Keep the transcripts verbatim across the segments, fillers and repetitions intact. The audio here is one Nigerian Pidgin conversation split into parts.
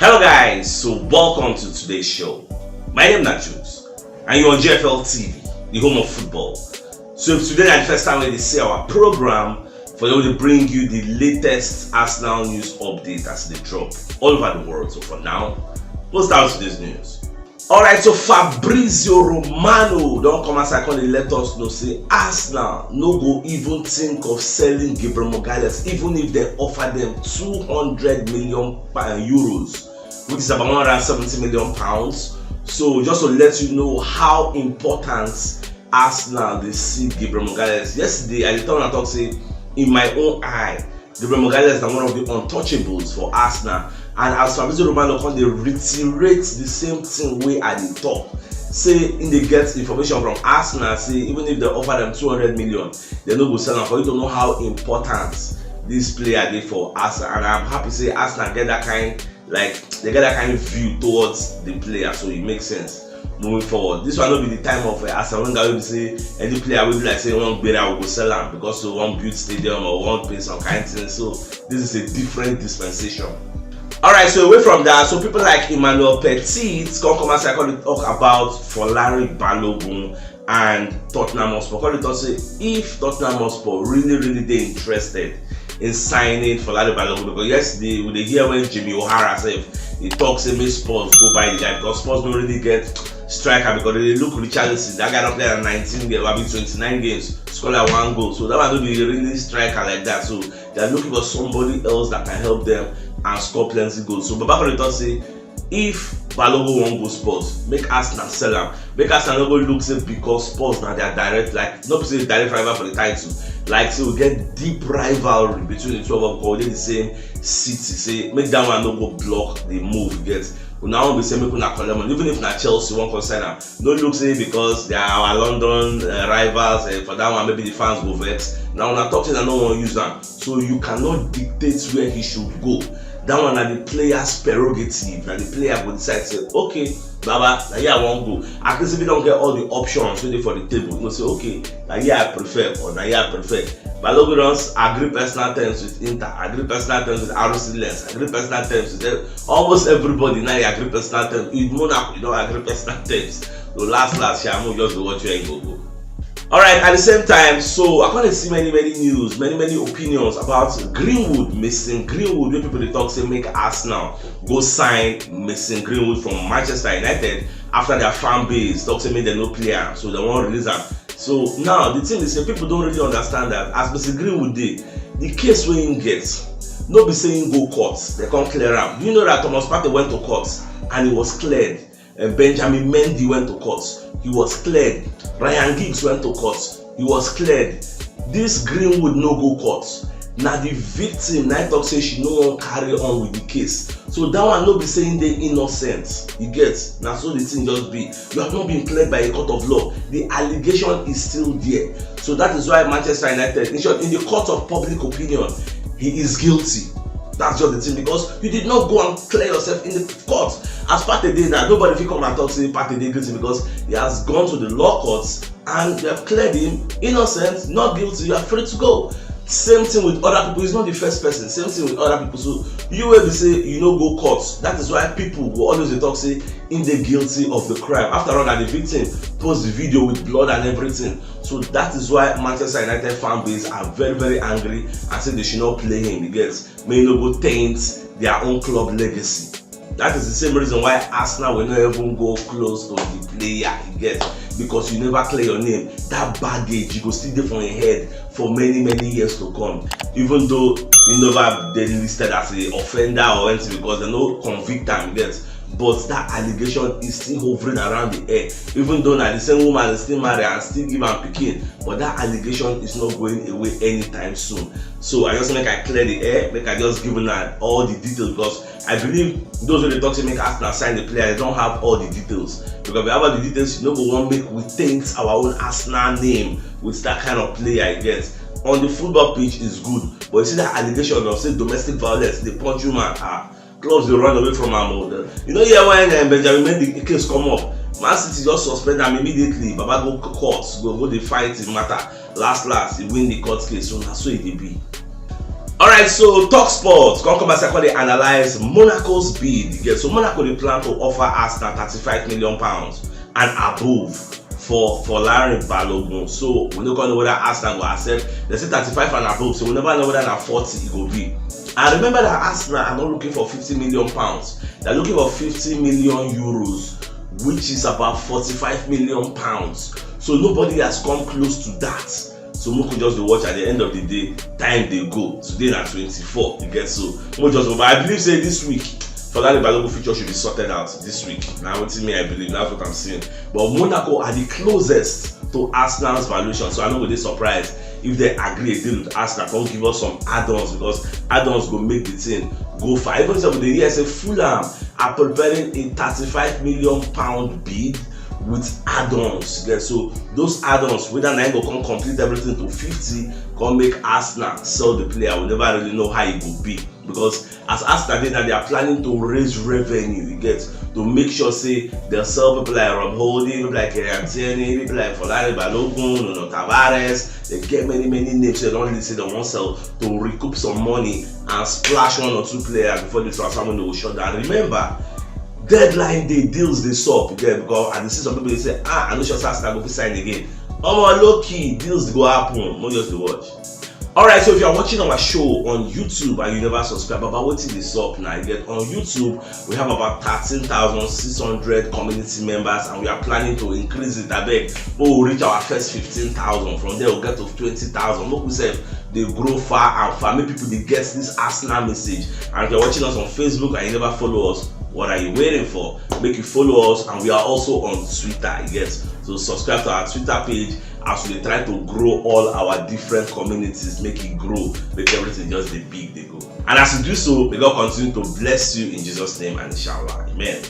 Hello guys, so welcome to today's show. My name na Jules and you're on G F L T V, the home of football. So if today na the first time wey you dey see our program, for we dey bring you the latest Arsenal news update as e dey drop all over the world. So for now, let's start today's news. Alright, so Fabrizio Romano don come outside come dey let us know say Arsenal no go even think of selling Gabriel Magalhaes even if dem offer dem two hundred million euros, which is about one hundred and seventy million pounds. So just to let you know how important Arsenal dey see Gabriel Magalhaes. Yesterday, I dey tell una talk say in my own eye, Gabriel Magalhaes na one of the untouchables for Arsenal, and as Fabrizio Romano come dey reiterate the same thing wey I dey talk, say im dey get information from Arsenal say even if dem offer dem two hundred million, dem no go sell am, for you to know how important this player dey for Arsenal. And I'm happy say Arsenal get that kind, like, they get that kind of view towards the player, so it makes sense moving forward. This one no be the time of uh, Arsene Wenger wey be say any player wey be like say wan gbera, we go sell am because we wan build stadium or wan pay some kind thing. So this is a different dispensation. Alright, so away from that, so people like Emmanuel Petit come come outside come dey talk about Folarin Balogun and Tottenham Hotspur. Come dey talk say if Tottenham Hotspur really really dey interested in signing Folarin Balogun, because yesterday we dey hear when Jimmy O'Hara sef dey talk say make Spurs go buy the guy because Spurs no really get striker, because they dey look Richarlison. That guy don play like nineteen games, abi twenty-nine games, score like one goal. So that one no be really striker like that. So they are looking for somebody else that can help them and score plenty goals. So Baba come dey talk say if Balogun wan go Spurs, make Arsenal sell am. Make Arsenal no go look say because Spurs na their direct, like, no be say direct rival for the title. Like say we get deep rivalry between the two of them because we dey the same city. Say make that one no go block the move you get. Una wan be say make una collect money, even if na Chelsea wan come sign am. No look say because they are our London uh, rivals, uh, for that one maybe the fans go vex. Now una talk say una no wan use am, so you cannot dictate where he should go. That one na the player's prerogative. Na the player go decide say, okay, Baba, na here I wan go. At least if you don get all the options wey dey for the table, you go say, okay, na here I prefer or na here I prefer. Balogun don agree personal terms with Inter, agree personal terms with R C Lens, agree personal terms with almost everybody. Now you agree personal terms with Monaco, you don agree personal terms. So last last, Shamu just go watch where you go go. Alright, at the same time, so I can't see many many news, many many opinions about Greenwood, Mason Greenwood, where people dey talk say make Arsenal go sign Mason Greenwood from Manchester United after their fan base talk say make dem no play am, so dem wan release am. So now the thing is say people don't really understand that as Mason Greenwood dey, the case wey him get, no be say him go court, they come clear am. You know that Thomas Partey went to court and he was cleared. Uh, Benjamin Mendy went to court, he was cleared. Ryan Giggs went to court, he was cleared. This Greenwood no go court. Na the victim na talk say she no wan carry on with the case. So that one no be saying they innocent. You get? Na so the thing just be. You have not been cleared by a court of law. The allegation is still there. So that is why Manchester United, in short, in the court of public opinion, he is guilty. That's just the thing, because you did not go and clear yourself in the court. As Partey dey now, nobody fit come and talk say Partey dey guilty because he has gone to the law courts and they have cleared him innocent, not guilty. You are free to go. Same thing with other people. He's not the first person. Same thing with other people. So you will be say you no go court. That is why people go always dey talk say him dey guilty of the crime. After all, na the victim post the video with blood and everything. So that is why Manchester United fan base are very very angry and say they should not play him. You get? Make e no go taint their own club legacy. That is the same reason why Arsenal will not even go close to the player you get, because you never clear your name. That baggage you go still dey for your head for many many years to come. Even though you never dey listed as a offender or anything because they no convict am, you get, but that allegation is still hovering around the air. Even though na the same woman is still married and still give am pikin, but that allegation is not going away anytime soon. So I just make I clear the air, make I just give una all the details, because I believe those wey dey talk say make Arsenal sign the player, they don't have all the details. Because if we have all the details, you no go wan make we taint our own Arsenal name with that kind of player you get. On the football pitch is good, but you see that allegation of say domestic violence, dey punch woman, ah, clubs dey run away from am o. You no hear when um, Benjamin Mendy case come up, Man City just suspend am immediately. Baba go court, go go dey fight the matter. Last last, he win the court case. So na so e dey be. Alright, so Talk Sports come come as I call dey analyze Monaco's bid. You get, so Monaco dey plan to offer Arsenal thirty-five million pounds and above for Folarin Balogun. So we no come know whether Arsenal go accept. They say thirty-five and above, so we never know whether na forty e go be. And remember that Arsenal are not looking for fifty million pounds. They're looking for fifty million euros, which is about forty-five million pounds. So nobody has come close to that. So make we just dey watch. At the end of the day, time dey go. Today na twenty-four, you get, so make we just go. But I believe say this week, Folarin Balogun future should be sorted out this week. Na wetin me I believe, that's what I'm seeing. But Monaco are the closest to Arsenal's valuation, so I no go dey surprised if they agree a deal with Arsenal, come give us some add-ons, because add-ons go make the thing go far. Even if we dey hear say Fulham are preparing a thirty-five million pound bid with add-ons. Yeah, so those add-ons, whether na im go come complete everything to fifty, come make Arsenal sell the player, we never really know how e go be, because as Arsenal dey now, they are planning to raise revenue, you get, to make sure say they sell people like Rob Holding, people like Kieran Tierney, people like Folarin Balogun, Nuno Tavares. They get many, many names they don't list say they won't sell to recoup some money and splash one or two players before the transfer window will shut down. Remember, deadline day, deals dey sup, you get, because I dey see some people dey say, ah, I no sure say Arsenal go fit sign again. Omo, low key, deals go happen. No just dey watch. Alright, so if you are watching our show on YouTube and you never subscribe, about wetin dey sup now, you get, on YouTube we have about thirteen thousand six hundred community members, and we are planning to increase it. Abeg, we will reach our first fifteen thousand. From there, we'll get to twenty thousand. Make we sef dey grow far and far. Make people dey get this Arsenal message. And if you're watching us on Facebook and you never follow us, what are you waiting for? Make you follow us, and we are also on Twitter. Yes, so subscribe to our Twitter page as we dey try to grow all our different communities, make it grow, make everything just dey big, dey go. And as you do so, may God continue to bless you in Jesus' name, and inshallah, amen.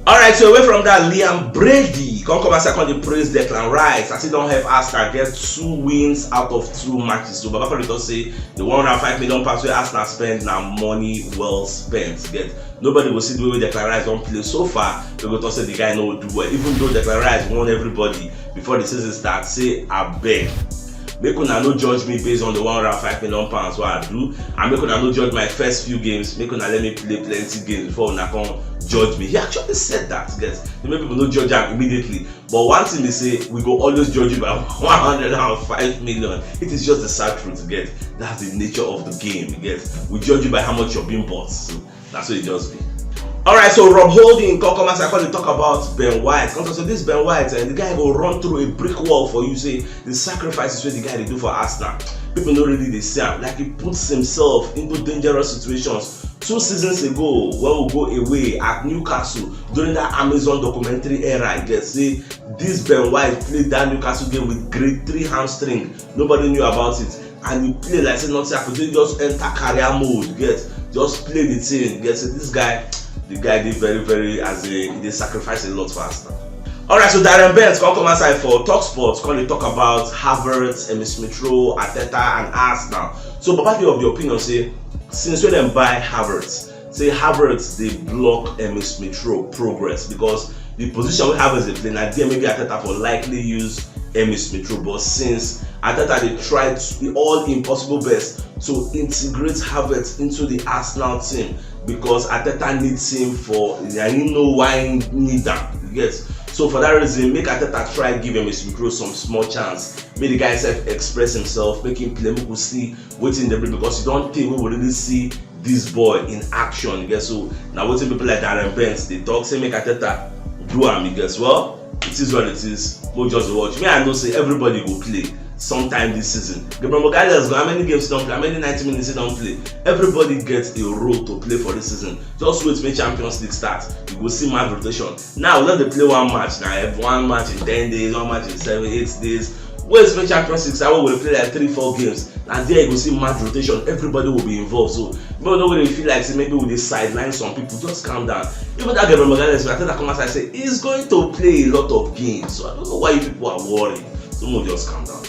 Alright, so away from that, Liam Brady come come as I come dey praise Declan Rice as he don help Arsenal get two wins out of two matches. So Baba Kole talk say the one hundred and five million pounds wey Arsenal spend na money well spent. Get, nobody go see the way wey Declan Rice don play so far, they go talk say the guy no do well, even though Declan Rice won everybody before the season start. Say abeg, make una no judge me based on the one hundred and five million pounds wey I do, and make una no judge my first few games. Make una let me play plenty games before una come judge me. He actually said that, guys. Make people no judge am immediately. But one thing be say, we go always judge you by one hundred and five million. It is just the sad truth, you get. That's the nature of the game, you get. We judge you by how much you're being bought. So that's what it just be. Alright, so Rob Holding come come as I come dey talk about Ben White. Come talk say this Ben White, and the guy go run through a brick wall for you. Say the sacrifices wey the guy dey do for Arsenal, people no really dey see am. Like, he puts himself into dangerous situations. Two seasons ago, when we go away at Newcastle during that Amazon documentary era, I guess, say this Ben White played that Newcastle game with grade three hamstring. Nobody knew about it, and he play like say nothing happen. He just enter career mode, get, just play the thing, get. Say this guy, the guy dey very, very, as a, he dey sacrifice a lot for Arsenal. Alright, so Darren Bent come come outside for Talk Sports, come dey talk about Havertz, Emile Smith Rowe, Arteta, and Arsenal. So Baba dey of the opinion say, since when dem buy Havertz, say Havertz dey block Emile Smith Rowe progress, because the position wey Havertz dey play, na there maybe Arteta for likely use Emile Smith Rowe. But since Arteta dey try to, all im possible best to integrate Havertz into the Arsenal team, because Arteta needs him for, I didn't know why he need am. Yes. So for that reason, make Arteta try give Emile Smith Rowe some small chance. Make the guy sef express himself, make him play, make we see wetin dey bring, because e don tey wey we really see this boy in action. You get, so na wetin people like Darren Bent dey talk, say make Arteta do am. You get, well, it is what it is. Go just watch. Me, I know say everybody go play sometime this season. Gabriel Magalhaes go, how many games he don play? How many ninety minutes he don play? Everybody gets a role to play for this season. Just wait make Champions League start. You go see mad rotation. Now, we don dey play one match now, eh, one match in ten days, one match in seven, eight days. Wait make Champions League start, we go dey play like three, four games. Na there you go see mad rotation. Everybody will be involved. So people no go dey feel like say maybe we dey sideline some people. Just calm down. Even that Gabriel Magalhaes, I tell that come outside say he's going to play a lot of games. So I don't know why you people are worried. So no, just calm down.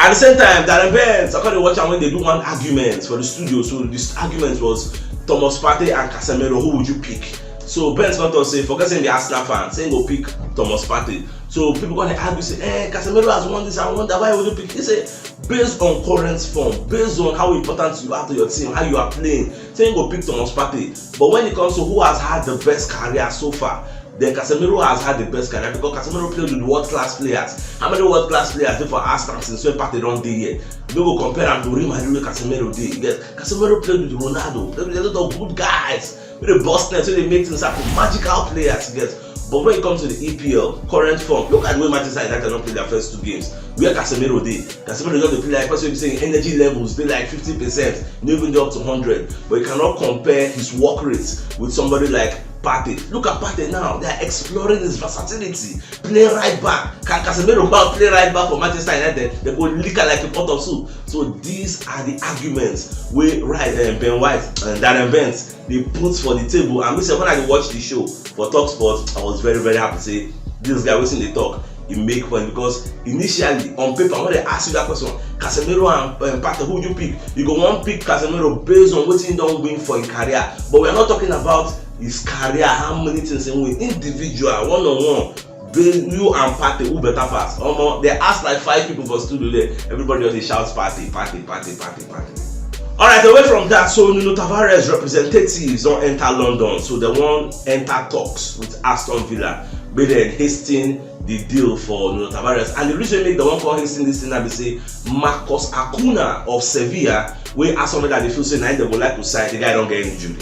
At the same time, Darren Bent, I come dey watch am when they do one argument for the studio. So this argument was Thomas Partey and Casemiro. Who would you pick? So Bent come talk say, forget say he be Arsenal fan, say he go pick Thomas Partey. So people come dey argue say, eh, Casemiro has won this and won that. Why would you pick? He say, Based on current form, based on how important you are to your team, how you are playing, say you go pick Thomas Partey. But when it comes to who has had the best career so far, then Casemiro has had the best career because Casemiro played with world class players. How many world class players dey for Arsenal since when Partey don dey here? You no go compare am to Real Madrid wey Casemiro dey. You get Casemiro played with Ronaldo, played with a lot of good guys wey dey burst net, wey dey make things happen, magical players. You get but when it comes to the E P L current form, look at the way Manchester United don play their first two games. Where Casemiro dey? Casemiro just dey play like person wey be say him energy levels dey like fifty percent, no even dey up to hundred. But you cannot compare his work rate with somebody like Partey. Look at Partey now. They are exploring his versatility. Play right back. Can Casemiro go and play right back for Manchester United? They go lick am like a pot of soup. So these are the arguments wey right uh, Ben White and Darren Bent dey put for the table. And me sef, when I dey watch the show for Talk Sport, I was very, very happy say this guy wetin dey talk, e make point because initially on paper when they ask you that question, Casemiro and um, Partey, who you pick? You go wan pick Casemiro based on wetin he don win for him career. But we are not talking about his career, how many things he win, individual, one on one. Be you and Partey, who better pass? Omo, they ask like five people for studio there. Everybody just dey shout Partey, Partey, Partey, Partey, Partey. All right, away from that, so Nuno Tavares representatives don enter London, so they wan enter talks with Aston Villa, make dem hasten the deal for Nuno Tavares. And the reason make dem wan come hasten this thing na be say Marcos Acuna of Sevilla, wey Aston Villa dey feel say na him dem go like to sign, the guy don get injury.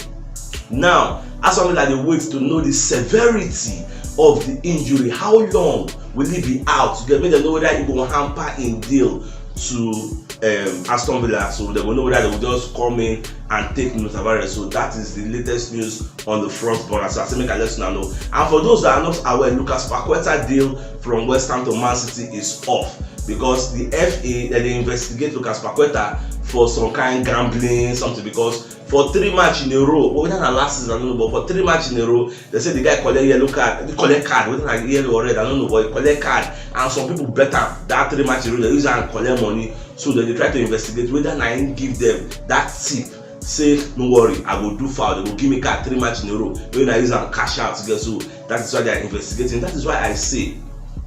Now, Aston Villa dey wait to know the severity of the injury. How long will he be out? You get make dem know whether e go hamper him deal to um, Aston Villa. So dem go know whether dem go just come in and take Nuno Tavares. So that is the latest news on the front burner. So I say make I let una know. And for those that are not aware, Lucas Paqueta deal from West Ham to Man City is off because the F A dem dey investigate Lucas Paqueta for some kind gambling something because for three match in a row, well, whether na last season, I don't know, but for three match in a row, they say the guy collect yellow card, he collect card, whether na yellow or red, I don't know, but he collect card, and some people bet am that three match in a row, they use am collect money, so they dey try to investigate whether na him give them that tip, say, "No worry, I go do foul, they go give me card three match in a row, wey na use am cash out," get so that is why they are investigating. That is why I say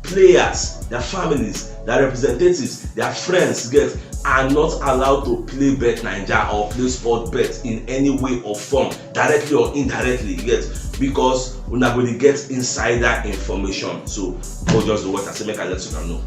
players, their families, their representatives, their friends get are not allowed to play Bet Naija or play sport bet in any way or form, directly or indirectly, you get, because una go dey get insider information. So go just dey watch and say make I let una know.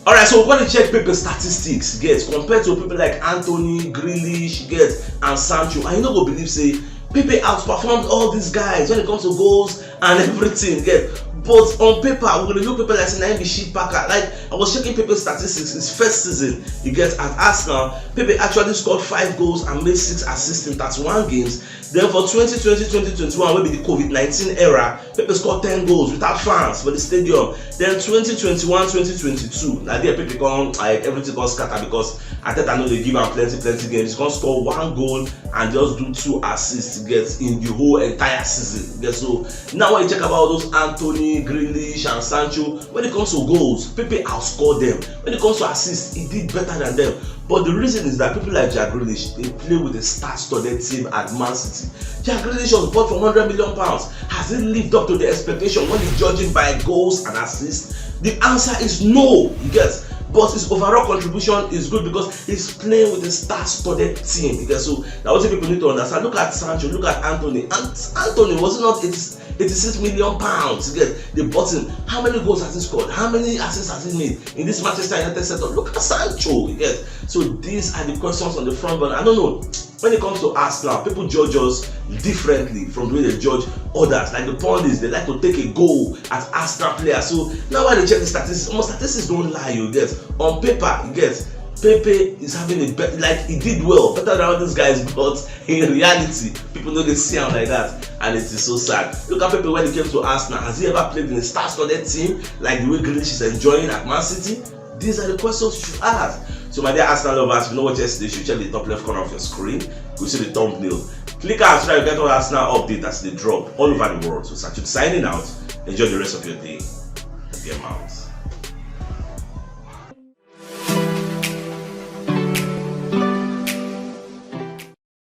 All right, so we go dey check Pepe statistics, get, compared to people like Anthony, Grealish, get, and Sancho, and you no go believe say Pepe outperformed all these guys when it comes to goals and everything, get. But on paper, we go dey look Pepe like say na him be shit packer. Like, I was checking Pepe statistics his first season, you get, at Arsenal. Pepe actually scored five goals and made six assists in thirty-one games. Then for twenty twenty, twenty twenty-one, wey be the COVID nineteen era, Pepe scored ten goals without fans for the stadium. Then twenty twenty-one, twenty twenty-two, na there Pepe come, like, everything come scatter because Arteta no dey give am plenty, plenty games. He come score one goal and just do two assists, get, in the whole entire season. Get so now when you check about all those Anthony, Grealish, and Sancho, when it comes to goals, Pepe outscored them. When it comes to assists, he did better than them. But the reason is that people like Jack Grealish, they play with a star-studded team at Man City. Jack Grealish was bought for hundred million pounds. Has it lived up to the expectation when you judge him by goals and assists? The answer is no, you get. But his overall contribution is good because he's playing with a star-studded team, you get. So now what people need to understand, look at Sancho, look at Anthony. And Anthony was not eighty-six million pounds, you get. They bought him. How many goals has he scored? How many assists has he made in this Manchester United setup? Look at Sancho, you get. So these are the questions on the front burner. I don't know. When it comes to Arsenal, people judge us differently from the way they judge others. Like the pundits, they like to take a go at Arsenal players. So now when they check the statistics, almost statistics don't lie, you get. On paper, you get. Pepe is having a bet like he did well, better than all these guys, but in reality, people no dey see am like that, and it is so sad. Look at Pepe when he came to Arsenal. Has he ever played in a star-studded team like the way Grealish is enjoying at Man City? These are the questions you should ask. So my dear Arsenal lovers, if you no watch yesterday, you should check the top left corner of your screen. You see the thumbnail. Click and subscribe, get all Arsenal update as they drop all over the world. So Sachuk signing out. Enjoy the rest of your day. Peace out.